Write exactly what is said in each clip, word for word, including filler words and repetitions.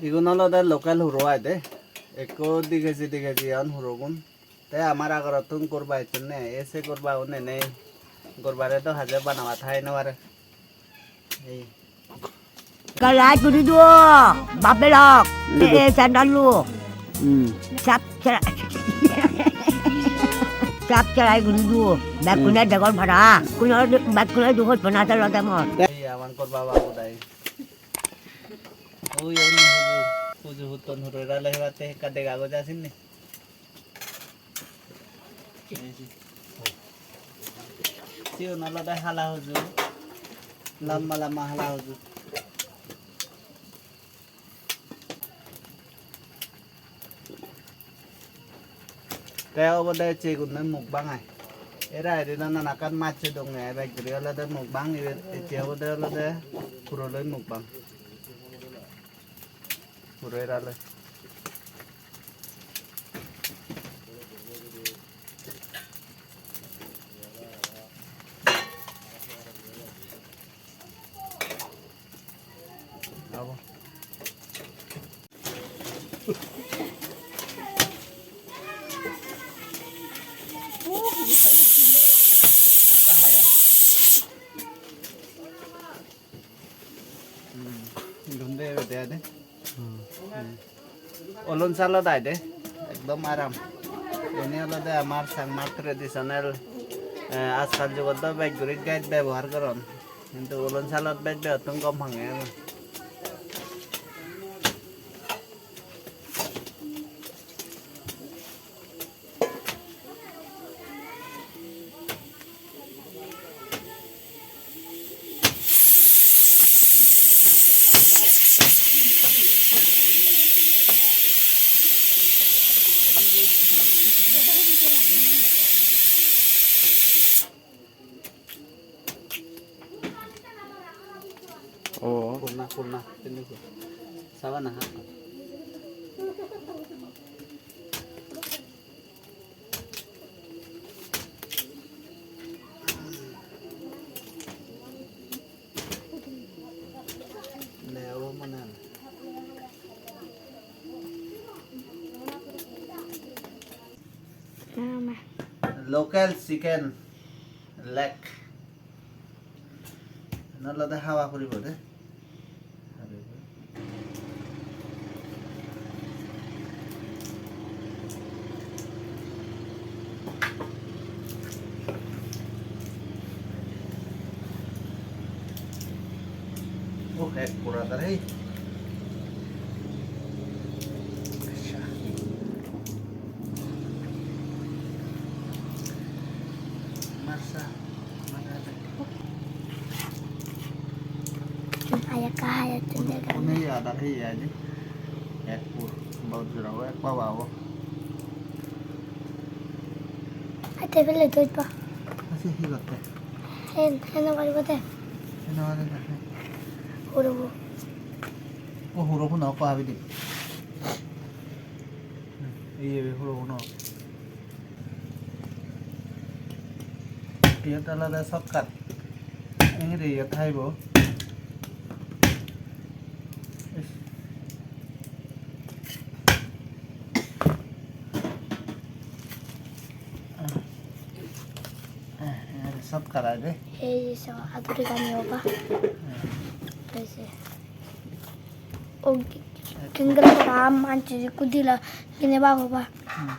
Igun olode local huro ai de. Ekko di keji di keji on hurogun. Te amar agorottun gorba ecchonne, e se gorba un enei. Gorbare do haje banabat hai no pare. Ei. Kalai guri duo, babelok, e, e, sandal luo. Hmm. Sap chara-, sap charai guri duo. Bekkune degor para. Kuno, bekkune dugot pana telo demor. Ei, aman gorba babu dai. Oi, oi, huju, huju hutton huro rale hebatte ekka dega goi jasinni. Sigun olode hala huju, lamba lamba hala huju. Te obode ecche igunne mukbang ai. Era eri do nanakkan mach dongge ai, bek guri olode mukbang, ibe ecche obode olode puroloi mukbang. Puro era loi. Abo. Hmm, igun de ebe de ade. Hmm. Olon salot ai de, ekdom aram. Eni olode amar Changma traditional, eh, ajkal jugot do bej guri gas bebohar goron, hintu olon salot bej begottun gom pange. Oh. Purna, purna, sini ko. Sawa na ha. Ne, o mane. Local chicken leg. Iyan olode hawa puribo de. Oh, ek pura tar hei. Acha. Marsa. Hai ekka, hai ekka dega. Kune ya dar hei ya ji. Ek pur. Bahut jora ho, ek pur babo. Ate bele doi pa. Ase hi gotte? Hen, hen no paribo de. Hen no paribo de. Hurobo. O hurobo no ko abi de. Iye be hurobo no. Iyot olode shortcut. Engiri iyot haibo. Is. Ah. Ah, iyot shortcut ai de. Ei so aduri gani oba. Ah. Ei se. O kengera ram anchi kudila gine ba oba. Hmm.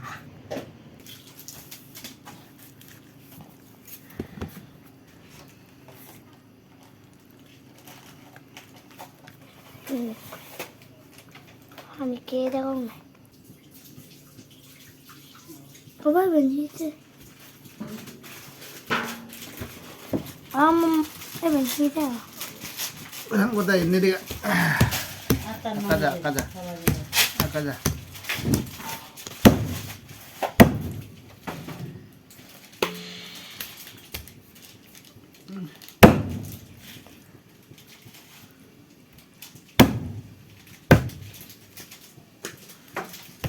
Hmm. Hani ke degong ne? Oba iben hi de? Am, iben hi de? Ang kota ini dia. Kaja, kaja. Kaja.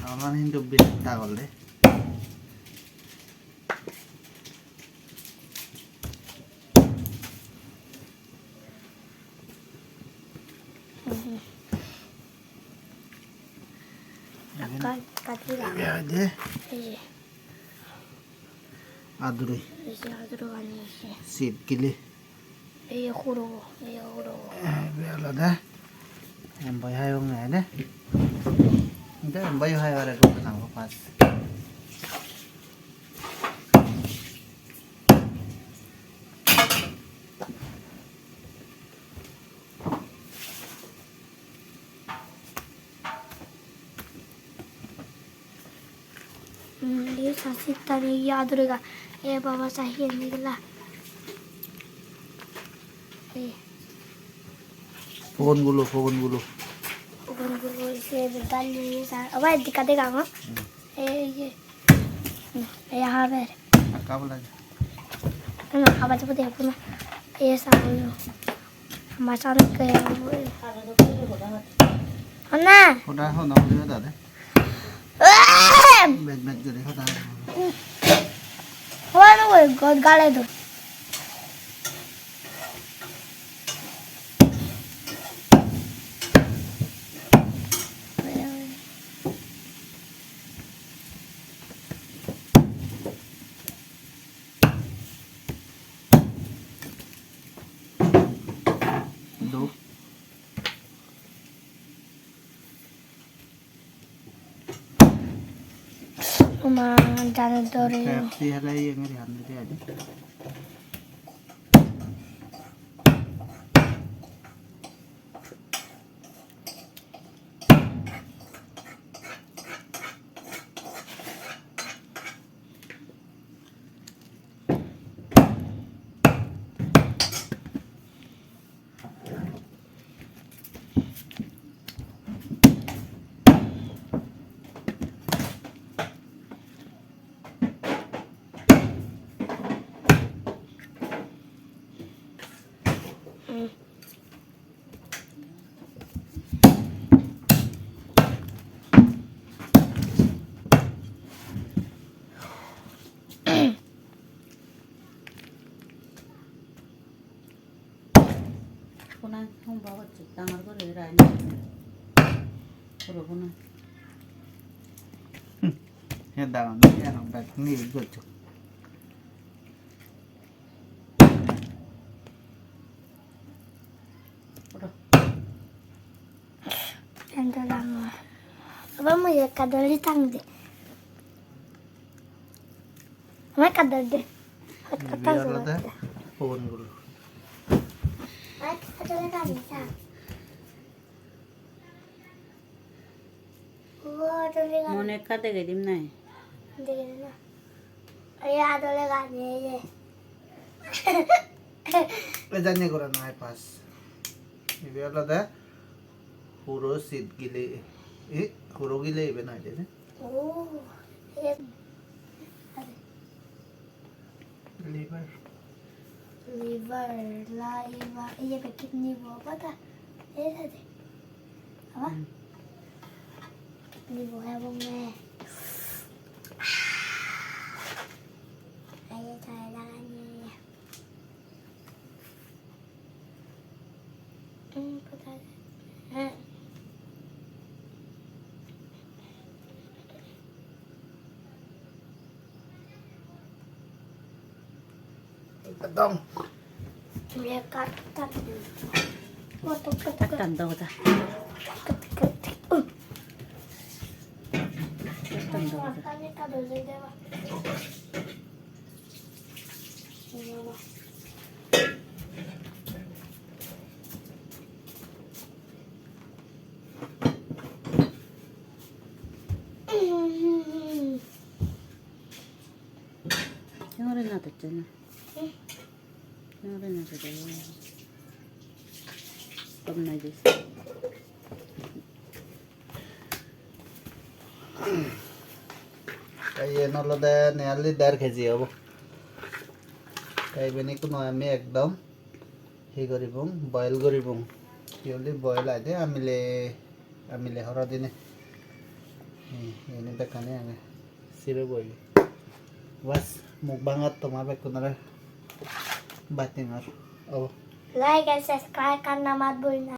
Aman hintu birat dagol de. Ibe hoide. Ei je. Aduri. Ei je aduri gani ei je. Sit gili. Ei je huro, ei je huro. Ibe olode. Embai hayonge de. Inde embai hayo are gottonang pas. Hmm, ye sa sittani ye adurega. E baba, sa hiyen nigila. E. Pogon gulo, pogon gulo. Pogon gulo, se bidal ye sa. Aba, edika dega ngo. Hmm. E, ye. Hmm, e, haber. Ekka bola. Ano, haber jabo de, puna. E, sa, puna. Ama sanu ke. Honna? Hoda honna hoda dade. Em! Bej bej guri hoda. Honna oi god gale do. Do. Oma, jani dore. Pepsi hele iye ngiri han de adi. Puna hum baba chik dangor guri rai na. Puro puna. He dangor ni aro bek ni goccho. Endo dangor. Aba mui ekka doli tang de. Ama ekka doli de. Ibe olode pogon gulo. Ama ekka doli tang de sa. Mone ekka degei dim nai. Degei dim na. Oya dole gani ye. E janye gora nai pas. Ibe olode huro sit gile. E huro gile ibe nai de. Oh. Liver. Liver, liver, iye be kidney bo obo ta? Ei sade. Aba? Hmm. Kidney bo ebonge. Aye, jai laganye. Ekdom. Ekkan do da. Ekkan do da. Singori na docche na. Singori na docche. Tom nai dis. Te iyen olode nearly der kg obo. Te iben ikkunu ami ekdom hi guribong, boil guribong. Purely boil aide amile, amile horo dine. Hi, iyeni bekkani age. Siro boil. Bas, mukbangot toma bekkunore battingor obo. Like and subscribe karna mat bhulna.